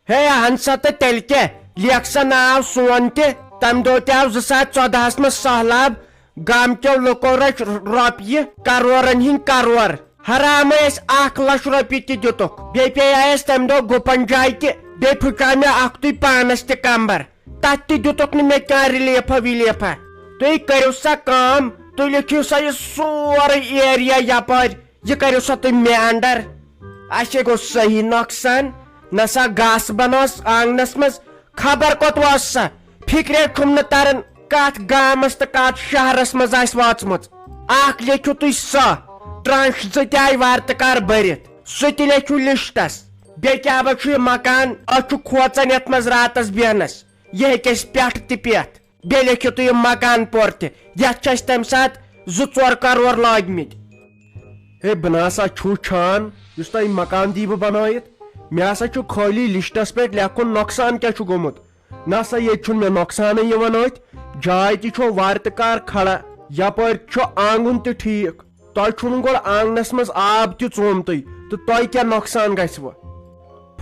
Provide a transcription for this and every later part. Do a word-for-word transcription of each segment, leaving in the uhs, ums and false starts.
ہے، اہن سا، تہٕ تیٚلہِ کیٛاہ؟ لیکھ سا ناو سون تہِ۔ تمہِ دۄہ تہِ آو زٕ ساس ژۄدہس منٛز سہلاب، گامہٕ کیو لُکو رٔٹۍ رۄپیہِ کرورن ہٕنٛدۍ کرور۔ حرامے اَسہِ اکھ لچھ رۄپیہِ تہِ دِتُکھ۔ بیٚیہِ پیٚیہِ اَسہِ تمہِ دۄہ گُپن جایہِ تہِ، بیٚیہِ پھُچاو مےٚ اکھتُے پانس تہِ کمبر۔ تتھ تہِ دِتُکھ نہٕ مےٚ کانٛہہ ریلیفا ویلیفا۔ تُہۍ کٔرِو سا کٲم، تُہۍ لیکھِو سا یہِ سورُے ایریا یپٲرۍ، یہِ کٔرِو سا تُہۍ مےٚ انڈر۔ اَسے گوٚو صحیح نۄقصان، نہ سا گاسہٕ بنوس آنگنس منٛز، خبر کوٚت ووت سا۔ فکرے چھُم نہٕ تران کتھ گامس تہٕ کتھ شہرس منٛز آسہِ وٲژمٕژ۔ اکھ لیکھِو تُہۍ سۄ، ٹرنچ زٕ تہِ آیہِ وارٕ تہٕ کارٕ بٔرِتھ، سُہ تہِ لیکھِو لسٹس۔ بیٚیہِ کیٛاہ با چھُ یہِ مکان، أسۍ چھُ کھوژان یتھ منٛز راتس بیہنس، یہِ ہیٚکہِ اَسہِ پٮ۪ٹھ تہِ پٮ۪تھ۔ بیٚیہِ لیکھِو تُہۍ یہِ مکان پور تہِ، یتھ چھِ اَسہِ تمہِ ساتہٕ زٕ ژور کرور لٲگمٕتۍ۔ ہے، بہٕ نہ سا چھُس چھان یُس تۄہہِ مکان دیٖوٕ بنٲیِتھ۔ مےٚ ہسا چھُ خٲلی لسٹس پٮ۪ٹھ لیکھُن نۄقصان کیٛاہ چھُ گوٚمُت۔ نہ سا، ییٚتہِ چھُنہٕ مےٚ نۄقصانٕے یِوان أتھۍ۔ جاے تہِ چھو وارِ تہٕ کار کھڑا، یپٲرۍ چھُ آنگُن تہِ ٹھیٖک۔ تۄہہِ چھُو نہٕ گۄڈٕ آنگنس منٛز آب تہِ ژومتُے، تہٕ تۄہہِ کیٛاہ نۄقصان گژھِ وۄنۍ؟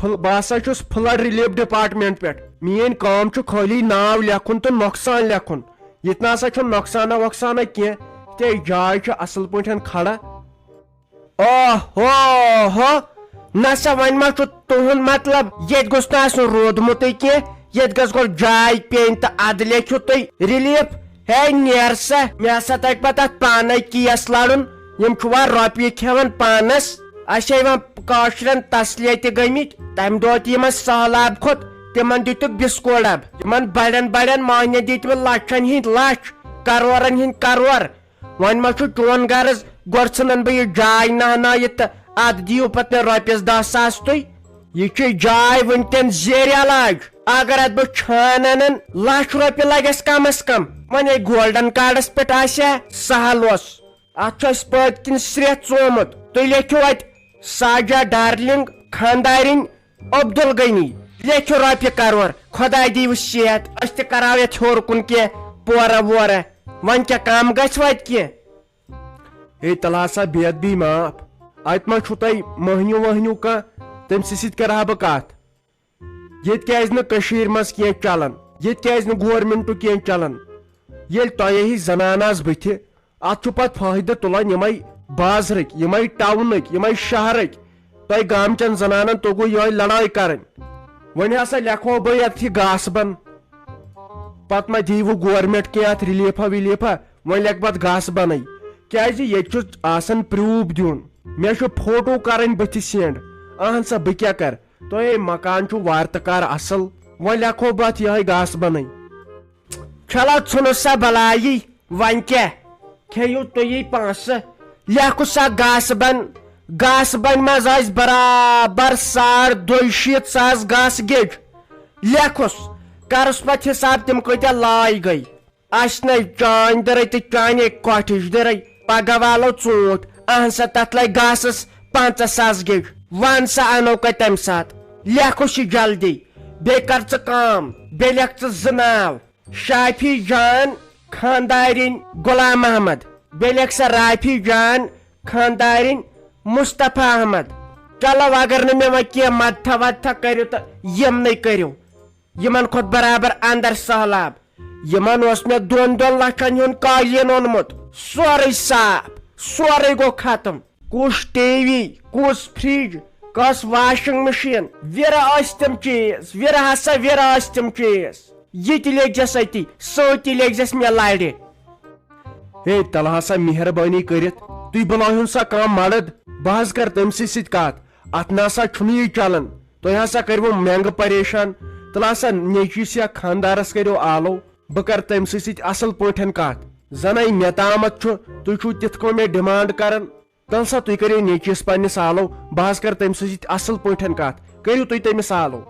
فل-، بہٕ ہسا چھُس فلڈ ریلیف ڈپارٹمنٹ پٮ۪ٹھ۔ میٲنۍ کٲم چھُ خٲلی ناو لیکھُن تہٕ نۄقصان لیکھُن۔ ییٚتہِ نہ سا چھُنہٕ نۄقصانہ وۄقصانہ کینٛہہ، تِکیٛازِ جاے چھِ اصل پٲٹھۍ کھڑا۔ اوہ ہو ہو، نہ سا، وۄنۍ ما چھُ تُہُنٛد مطلب ییٚتہِ گوٚژھ نہٕ آسُن روٗدمُتٕے کینٛہہ، ییٚتہِ گٔژھ گۄڈٕ جاے پیٚنۍ تہٕ ادٕ لیکھِو تُہۍ ریلیف؟ ہے نیر سا، مےٚ ہسا تگہِ پتہٕ اتھ پانے کیس لڑُن۔ یِم چھُوا رۄپیہِ کھٮ۪وان پانس؟ اسہِ چھِ یِوان کٲشرٮ۪ن تسلیہ تہِ گٔمٕتۍ۔ تمہِ دۄہ تہِ یِمن سہلاب کھوٚت، تِمن دِتُکھ بسکوٹ ڈبہٕ۔ یِمن بڑٮ۪ن بڑٮ۪ن مۄہنین دِتۍ وۄنۍ لچھن ہٕنٛدۍ لچھ، کرورن ہٕنٛدۍ کرور۔ وۄنۍ ما چھُ چون غرض، گۄڈٕ ژھٕنن بہٕ یہِ جاے نہنٲیِتھ تہٕ ادٕ دِیِو پتہٕ مےٚ رۄپیس دہ ساس تُہۍ؟ یہِ چھِ جاے وٕنکٮ۪ن زیرِ علاج۔ اگر اتھ بہٕ چھان انن، لچھ رۄپیہِ لگٮ۪س کم از کم۔ وۄنۍ ہے گولڈن کارڈس پٮ۪ٹھ آسہِ ہا، سہل اوس۔ اتھ چھُ اسہِ پٔتۍ کِنۍ سرٛیٚہہ ژومُت۔ تُہۍ لیکھِو اتہِ ساجا ڈارلنگ خاندارِنۍ عبدالغنی۔ لیکھِو رۄپیہِ کرور، خۄداے دِیِو صحت، أسۍ تہِ کرہاو یتھ ہیوٚر کُن کینٛہہ پورہ وورہ۔ وۄنۍ کیٛاہ کم گژھِ وۄنۍ کینٛہہ؟ ہے، تلہٕ ہسا بے ادبی معاف۔ اتہِ ما چھُو تۄہہِ مٔہنیوٗ ؤہنیوٗ کانٛہہ؟ تٔمۍ سٕے سۭتۍ کرٕ ہا بہٕ کتھ۔ ییٚتہِ کیازِ نہٕ کٔشیٖرِ منٛز کینٛہہ چلان؟ ییٚتہِ کیازِ نہٕ گورمنٹُک کینٛہہ چلان؟ ییٚلہِ تۄہے ہِش زنان آسہٕ بٕتھِ، اتھ چھُ پتہٕ فٲیدٕ تُلان یِمے بازرٕکۍ، یِمے ٹاونٕکۍ، یِمے شہرٕکۍ۔ تۄہہِ گامچٮ۪ن زنانن توٚگوُ یِہوٚے لڑٲے کرٕنۍ۔ وۄنۍ ہسا لیکھو بہٕ یتھ یہِ گاسہٕ بن۔ پتہٕ ما دیٖوٕ گورمنٹ کینٛہہ اتھ ریلیفا ویلیفا؟ وۄنۍ لیکھٕ بہٕ اتھ گاسہٕ بنے، کیازِ ییٚتہِ چھُ آسان پروٗف دیُن۔ مےٚ چھُ فوٹو کرٕنۍ بٕتھِ سینڈ۔ اہن سا، بہٕ کیٛاہ کرٕ؟ تۄہے مکان چھُ وارٕ تہٕ کارٕ اصل، وۄنۍ لیکھو بہٕ اتھ یِہوٚے گاسہٕ بنے۔ چلو، ژھٕنُس سا بلایی، وۄنۍ کیٛاہ؟ کھیٚیِو تُہی پونٛسہٕ، لیکھُس سا گاسہٕ بن۔ گاسہٕ بنہِ منٛز ٲسۍ برابر ساڑ دۄیہِ شیٖتھ ساس گاسہٕ گیٚج۔ لیکھُس، کرُس پتہٕ حساب تِم کۭتیٛاہ لٲے گٔے۔ اسہِ نے چانۍ دٔرے تہٕ چانے کۄٹھِچ دٔرے۔ پگاہ والو ژوٗنٛٹھۍ، اہن سا، تتھ لگہِ گاسس پنٛژاہ ساس گیٚج۔ وَن سا، انو کتہِ تمہِ ساتہٕ؟ لیکھُس یہِ جلدی۔ بیٚیہِ کر ژٕ کٲم، بیٚیہِ لیکھ ژٕ زٕ ناو۔ شافی جان خاندارِنۍ غلام محمد، بیٚیہِ لیکھ سا رافی جان خاندارِنۍ مصطفیٰ احمد۔ چلو، اگر نہٕ مےٚ وۄنۍ کینٛہہ مدتھا ودتھا کٔرِو تہٕ یِمنٕے کٔرِو، یِمن کھوٚت برابر اندر سہلاب۔ یِمن اوس مےٚ دۄن دۄن لچھن ہُنٛد قٲلیٖن اوٚنمُت، سورُے صاف، سورُے گوٚو ختم۔ کُس ٹی وی، کُس فرج، کۄس واشنگ مشین، وِرٕ ٲسۍ تِم چیٖز، وِرٕ ہسا وِرٕ ٲسۍ تِم چیٖز۔ یہِ تہِ لیکھزٮ۪س أتی، سُہ تہِ لیکھزٮ۪س مےٚ لرِ۔ ہے، تلہٕ ہسا مہربٲنی کٔرِتھ، تُہۍ بُلٲوہُن سا کانٛہہ مرد، بہٕ حظ کرٕ تٔمۍ سٕے سۭتۍ کتھ۔ اتھ نہ سا چھُنہٕ یہِ چلان، تُہۍ ہسا کٔرِو مٮ۪نٛگہٕ پریشان۔ تلہٕ ہسا نیٚچوِس یا خانٛدارس کٔرِو آلو، بہٕ کرٕ تٔمۍ سٕے سۭتۍ اصل پٲٹھۍ کتھ۔ زناے مےٚ تامتھ چھُ، تُہۍ چھِو تِتھ کٔنۍ مےٚ ڈیمانڈ کران۔ تلہٕ سا تُہۍ کٔرِو نیٚچوِس پننِس آلو، بہٕ حظ کرٕ تٔمۍ سٕے سۭتۍ اصل پٲٹھۍ کتھ۔ کٔرِو تُہۍ تٔمِس آلو۔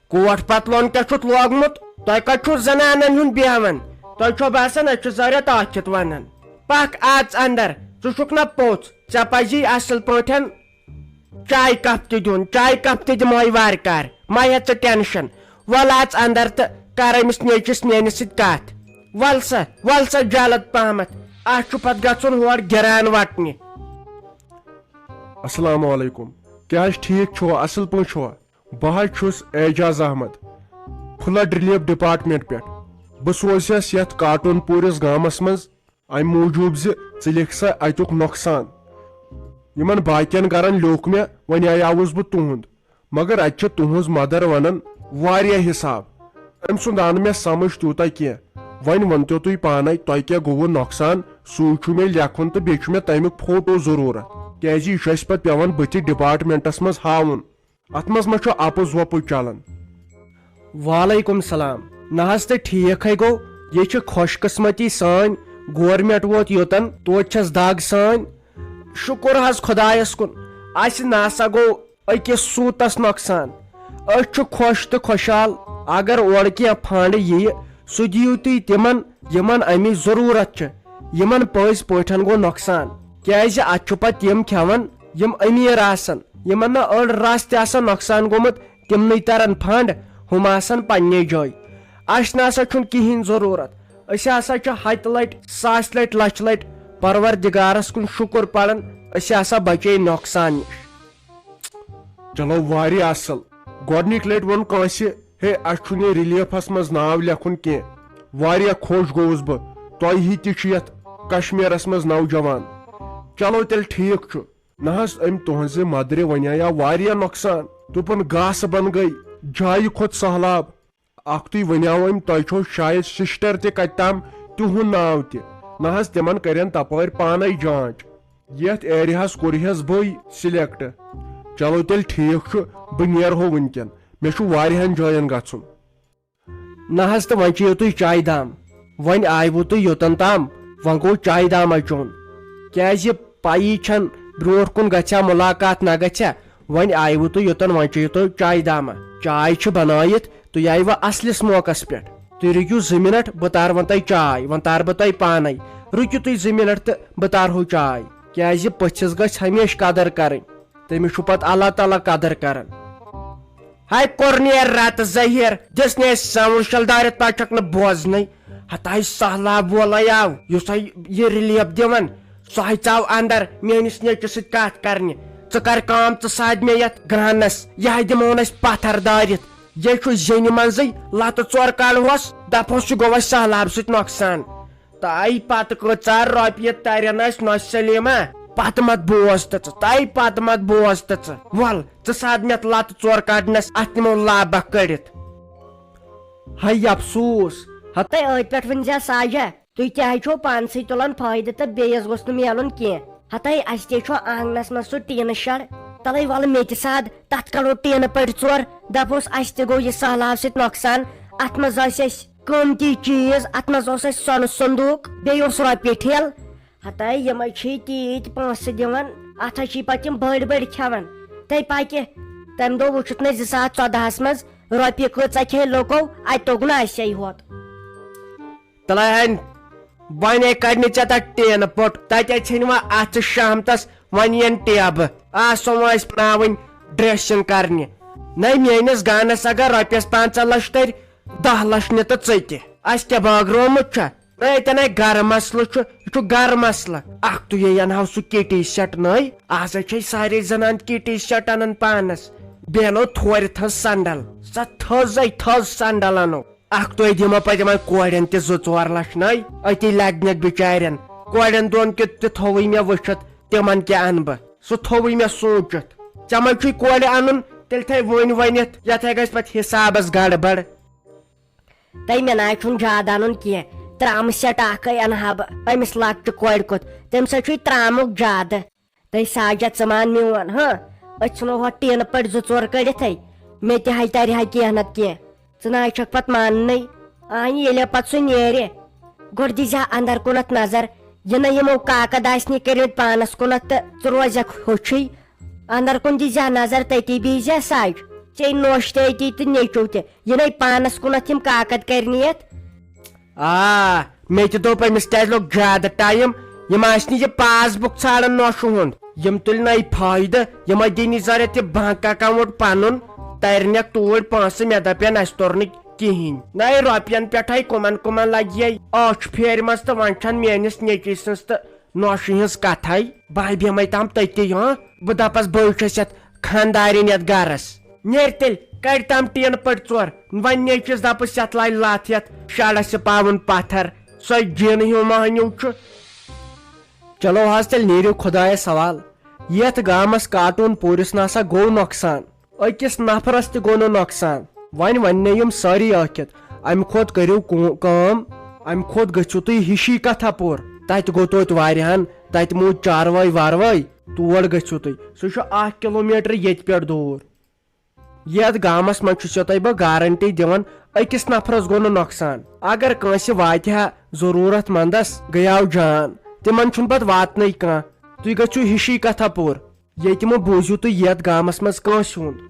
کوٹ پتلون کیٛاہ چھُتھ لوگمُت؟ تۄہہِ کتہِ چھُو زنانن ہُنٛد بیہوان؟ تۄہہِ چھو باسان أسۍ چھِ زٲرِتھ ٲکھِتھ ونان۔ پکھ اژ اندر، ژٕ چھُکھ نا پوٚژھ؟ ژےٚ پزی اصل پٲٹھۍ چاے کپ تہِ دیُن، چاے کپ تہِ دِمہوے وارٕ کارٕ، مہ ہےٚ ژٕ ٹینشن۔ ول اژ اندر تہٕ کر أمِس نیٚچوِس میٲنِس سۭتۍ کتھ۔ ول سا، ول سا جلد پہمتھ، اسہِ چھُ پتہٕ گژھُن ہورٕ گران وٹنہِ۔ السلام علیکم، کیٛاہ حظ ٹھیٖک چھُوا، اصل پٲٹھۍ چھُوا؟ بہٕ حظ چھُس Ijaz Ahmad, flood relief department پٮ۪ٹھ۔ بہٕ سوزہَس یتھ کاٹون پوٗرِس گامس منٛز امہِ موٗجوٗب زِ ژٕ لیکھ سا اتیُک نۄقصان۔ یِمن باقین گرن لیوٚکھ مےٚ، وۄنۍ آیاوُس بہٕ تُہُنٛد، مگر اتہِ چھِ تُہٕنٛز مدر ونان واریاہ حساب۔ أمۍ سُنٛد آو نہٕ مےٚ سمجھ تیوٗتاہ کینٛہہ۔ وۄنۍ ؤنۍتو تُہۍ پانے، تۄہہِ کیٛاہ گوٚوٕ نۄقصان؟ سُے چھُ مےٚ لیکھُن تہٕ بیٚیہِ چھُ مےٚ تمیُک فوٹو ضروٗرت، کیٛازِ یہِ چھُ اَسہِ پتہٕ پٮ۪وان بٕتھِ ڈپارٹمنٹس منٛز ہاوُن۔ اتھ منٛز ما چھُ اپُز وپُز چلان؟ وعلیکم سلام۔ نہ حظ تہٕ ٹھیٖک ہے گوٚو، یہِ چھِ خۄش قسمتی سٲنۍ، گورمنٹ ووت یوٚتن، توتہِ چھس دگ سٲنۍ۔ شُکر حظ خۄدایس کُن، اسہِ نہ سا گوٚو أکِس سوٗتس نۄقصان۔ أسۍ چھِ خۄش تہٕ خۄشحال، اگر اورٕ کینٛہہ فنڈ یِیہِ، سُہ دِیِو تُہۍ تِمن، یِمن امِچ ضروٗرت چھِ، یِمن پٔزۍ پٲٹھۍ گوٚو نۄقصان، کیازِ اتہِ چھُ پتہٕ تِم کھٮ۪وان، یِم امیر آسن، یِمن نہٕ أڑ رژھ تہِ آسن نۄقصان گوٚمُت، تِمنٕے ترن فنڈ، ہُم آسن پننہِ جایہِ۔ اسہِ نہ سا چھُنہٕ کِہینۍ ضروٗرت، أسۍ ہسا چھِ ہتہِ لٹہِ، ساسہِ لٹہِ، لچھِ لٹہِ پروردگارس کُن شُکر پران، أسۍ ہسا بچے نۄقصان نِش۔ چلو، واریاہ اصل۔ گۄڈنِکۍ لٹہِ ووٚن کٲنٛسہِ، ہے، اسہِ چھُنہٕ یہِ ریلیفس منٛز ناو لیکھُن کینٛہہ۔ واریاہ خۄش گوٚوُس بہٕ، تۄہہِ ہی تہِ چھُ یتھ کشمیرس منٛز نوجوان۔ چلو تیٚلہِ ٹھیٖک چھُ۔ نہ حظ، أمۍ تُہنٛزِ مدرِ ونیٛایا واریاہ نۄقصان۔ دوٚپُن گاسہٕ بن گٔے، جایہِ کھوٚت سہلاب۔ اکھتُے ونیٛاو أمۍ، تۄہہِ چھو شاید سسٹر تہِ کتہِ تام، تِہُنٛد ناو تہِ۔ نہ حظ، تِمن کرن تپٲرۍ پانے جانچ۔ یتھ ایریاہس کوٚرہس بٕے سلیکٹ۔ چلو تیٚلہِ ٹھیٖک چھُ، بہٕ نیرہو وٕنکٮ۪ن، مےٚ چھُ واریاہن جاین گژھُن۔ نہ حظ، تہٕ وۄنۍ چیٚیِو تُہۍ چایہِ دام۔ وۄنۍ آیوٕ تُہۍ یوٚتن تام، وۄنۍ گوٚو چایہِ داما چیوٚن۔ کیازِ پَیی چھَنہٕ برٛونٛٹھ کُن گژھِ ہا مُلاقات نہ گژھِ ہا۔ وۄنۍ آیوٕ تُہۍ یوٚتن، وۄنۍ چیٚیِو تُہۍ چایہِ داما۔ چاے چھِ بنٲیِتھ، تُہۍ آیوٕ اصلِس موقعس پٮ۪ٹھ۔ تُہۍ رُکِو زٕ منٹ، بہٕ تارٕ وۄنۍ تۄہہِ چاے، وۄنۍ تارٕ بہٕ تۄہہِ پانے۔ رُکِو تُہۍ زٕ منٹ تہٕ بہٕ تارہو چاے۔ کیازِ پٔژھِس گژھِ ہمیشہِ قدر کرٕنۍ، تٔمِس چھُ پتہٕ اللہ تعالیٰ قدر کران۔ ہاے کوٚر نیر راتہٕ ظٲہِر، دِژ نے ساوُنٛڈ شل دٲرِتھ، پتہٕ چھکھ نہٕ بوزنٕے۔ ہتاے سہلاب وولے آو، یُس ہے یہِ ریلیف دِوان، سُہ ہے ژاو اندر میٲنِس نیٚچوِس سۭتۍ کتھ کرنہِ۔ ژٕ کر کٲم، ژٕ ساد مےٚ یتھ گرانس، یہِ ہے دِمون أسۍ پتھر دٲرِتھ۔ یے چھُ زینہِ منٛزٕے لتہٕ ژور کڑہوس، دپہوس یہِ گوٚو اسہِ سہلاب سۭتۍ نۄقصان۔ تَے پتہٕ کۭژاہ رۄپیہِ ترن اَسہِ نۄشہِ سلیمہ؟ پتہٕ مت بوز تہٕ ژٕ، تَے پتہٕ مت بوز تہٕ ژٕ۔ وَل، ژٕ ساد مےٚ لتہٕ ژور کڑنس، اتھ نِمو لابکھ کٔڑِتھ۔ ہے افسوس، ہتہٕ تۄہہِ أتھۍ پٮ۪ٹھ ؤنۍ زِ ساجہ، تُہۍ تہِ ہے چھِو پانسٕے تُلان فٲیدٕ تہٕ بیٚیِس گوٚژھ نہٕ میلُن کینٛہہ۔ ہتہٕ ہے، اسہِ تہِ چھُ آنگنس منٛز سُہ ٹیٖنہٕ شڈ، تلے وَلہٕ مےٚ تہِ ساد، تتھ کڑو ٹیٖنہٕ پٔٹۍ ژور۔ دپوس، اسہِ تہِ گوٚو یہِ سہلاب سۭتۍ نۄقصان، اتھ منٛز ٲسۍ اسہِ قۭمتی چیٖز، اتھ منٛز اوس اسہِ سۄنہٕ صندوٗق، بیٚیہِ اوس رۄپیہِ ٹھیلہٕ۔ ہتاے، یِمے چھِ تیٖتۍ پونٛسہٕ دِوان، اتھ ہا چھِ پتہٕ یِم بٔڑۍ بٔڑۍ کھٮ۪وان۔ تہٕ پکہِ، تمہِ دۄہ وُچھُتھ نہٕ زٕ ساس ژۄدہس منٛز رۄپیہِ کۭژاہ کھے لُکو، اتہِ توٚگ نہٕ اسے ہوت۔ تلے ہن، وۄنۍ ہے کڑنہِ ژےٚ تتھ ٹینہٕ پوٚٹ، تتے ژھٕنۍ وۄنۍ اتھ ژٕ شامتس، وۄنۍ یِن ٹیبہٕ، آسو وۄنۍ أسۍ پناوٕنۍ ڈریسنگ کرنہِ۔ نَے میٲنِس گانس اگر رۄپیس پنژاہ لچھ تٔرۍ، دہ لچھ نہِ تہٕ ژٕ تہِ۔ اسہِ کیٛاہ بٲگرومُت چھا؟ نَے، ییٚتٮ۪ن ہے گرٕ مسلہٕ چھُ، یہِ چھُ گرٕ مسلہٕ۔ اکھ تُہۍ ہے انہو سُہ کِٹی سیٹ نٔے، آز ہے چھے سارے زنان کِٹی سیٹ انان پانس۔ بیٚیہِ انو تھورِ تھٔز سنڈل، سۄ تھٔزے تھٔز سنڈل انو۔ اکھ تُہۍ دِمو پتہٕ یِمن کورٮ۪ن تہِ زٕ ژور لچھ نَے، أتی لگنکھ بِچارٮ۪ن۔ کورٮ۪ن دۄن کیُتھ تہِ تھووُے مےٚ وٕچھِتھ، تِمن کیٛاہ انہٕ بہٕ؟ سُہ تھووُے مےٚ سوٗنچِتھ۔ ژےٚ ما چھُے کورِ انُن، تیٚلہِ تھاے وۄنۍ ؤنِتھ، یتھ ہے گژھِ پتہٕ حسابس گڑبڑ۔ تہٕ مےٚ نہ چھُنہٕ زیادٕ انُن کینٛہہ، ترامہٕ سیٹ اکھ ہے انہٕ ہا بہٕ أمِس لۄکچہِ کورِ کُتھ، تٔمِس ہے چھُے ترامُک زیادٕ۔ تہٕ ساجد، ژٕ مان میون، ہاں، أسۍ ژھٕنو ہۄتھ ٹیٖنہٕ پٔٹۍ زٕ ژور کٔڑِتھٕے، مےٚ تہِ ہے ترِ ہا کینٛہہ نتہٕ کینٛہہ۔ ژٕ نہ حظ چھکھ پتہٕ ماننٕے۔ اہنہِ، ییٚلہِ پتہٕ سُہ نیرِ، گۄڈٕ دیٖزِ ہا اندر کُنتھ نظر، یہِ نہ یِمو کاکد آسہِ نہٕ کٔرمٕتۍ پانس کُنتھ تہٕ ژٕ روزکھ ہوٚچھُے۔ اندر کُن دیٖزِ ہا نظر، تٔتی بیٚہزِ ہا سج۔ ژےٚ نوش تہِ أتی تہٕ نیٚچو تہِ، یہِ نے پانس کُنتھ یِم کاکد کرنی یتھ۔ آ، مےٚ تہِ دوٚپ أمِس کیٛازِ لوٚگ زیادٕ ٹایم، یِم آسہِ نہٕ یہِ پاس بُک ژھانڈان نوشہِ ہُنٛد۔ یِم تُلۍ نَے فٲیدٕ، یِمے دِنۍ ذرا تہِ بنک اکاونٹ پنُن، ترنکھ توٗرۍ پونٛسہٕ، مےٚ دپن اسہِ توٚر نہٕ کِہینۍ۔ نَے رۄپین پٮ۪ٹھے کُمن کُمن لگہِ ہے ٲچھ پھیرِ منٛز، تہٕ وۄنۍ چھنہٕ میٲنِس نیٚچوۍ سٕنٛز تہٕ نوشہِ ہٕنٛز کتھے۔ بہٕ بیمے تام تٔتی، ہاں، بہٕ دپس بہٕ چھس یتھ خانٛدارِنۍ یتھ گرس۔ نیر تیٚلہِ، کڑِ تام ٹیٖنہٕ پٔٹۍ ژور۔ وۄنۍ نیچوِس دپس، یتھ لاے لتھ یتھ شڈس، یہِ پاوُن پتھر، سۄے جینہٕ ہیوٗ مہنیوٗ چھُ۔ چلو حظ، تیٚلہِ نیٖرِو خۄدایس حوال۔ یتھ گامس کاٹوٗن پوٗرِس نہ سا گوٚو نۄقصان، أکِس نفرس تہِ گوٚو نہٕ نۄقصان۔ وۄنۍ وننے یِم سٲری ٲکھِتھ، امہِ کھۄتہٕ کٔرِو کو-، کٲم، امہِ کھۄتہٕ گٔژھِو تُہۍ ہِشی کتھا پوٗر۔ تتہِ گوٚو توتہِ واریاہن، تتہِ موٗدۍ چاروٲے واروٲے، تور گٔژھِو تُہۍ۔ سُہ چھُ اکھ کلوٗمیٹر ییٚتہِ پٮ۪ٹھ دوٗر۔ یتھ گامس منٛز چھُسو تۄہہِ بہٕ گارنٹی دِوان، أکِس نفرس گوٚو نہٕ نۄقصان۔ اگر کٲنٛسہِ واتہِ ہا ضروٗرت مندس، گٔیاو جان، تِمن چھُنہٕ پتہٕ واتنٕے کانٛہہ۔ تُہۍ گٔژھِو ہِشی کتھا پوٗر۔ ییٚتہِ مہ بوٗزِو تُہۍ یتھ گامس منٛز کٲنٛسہِ ہُنٛد،